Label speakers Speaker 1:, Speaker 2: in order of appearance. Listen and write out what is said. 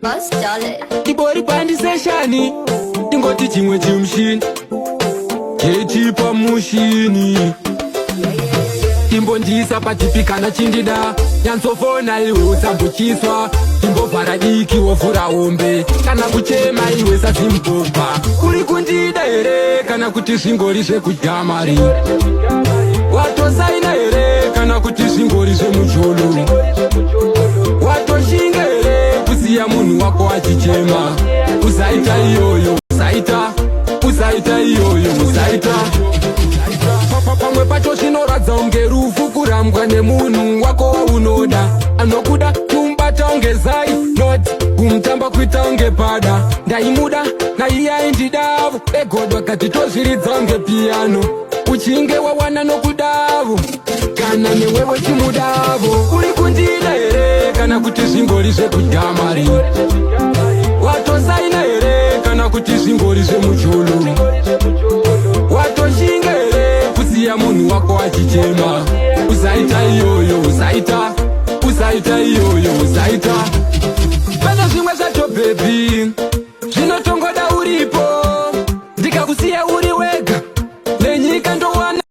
Speaker 1: Bus Dollar.
Speaker 2: Tibori pandiseshani, tingoti chimwe chimushini chechipa mushini, timbondisa patipi kana chindida nyanzofona iwe usambuchiswa, timbovhara diki wovhura hombe kana kuchema iwe sazimbobva. Uri kundida here kana kuti zvingori zvekudya mari? Watosaina here kana kuti zvingori zvemujolo? Watoshinga here kusiya munhu wako achichema? Usaita iyoyo, usaita, usaita iyoyo, usaita. Pamwe pacho zvinoradza unge rufu kurambwa nemunhu wako waunoda, anokuda kumubata unge zai, not kumutamba kuita unge pada. Ndaimuda naiye aindidavo, egodwa kati tozviridza unge piyano. Uchinge wawana nokudavo kana newewe chimudavo. Uri kundida here kana kuti zvingori zvekudya mari? Watosaina here kana kuti zvingori zvemujolo? Watoshinga here kusiya munhu wako achichema? Usaita iyoyo, usaita, usaita iyoyo, usaita. Pane zvimwe zvacho, baby.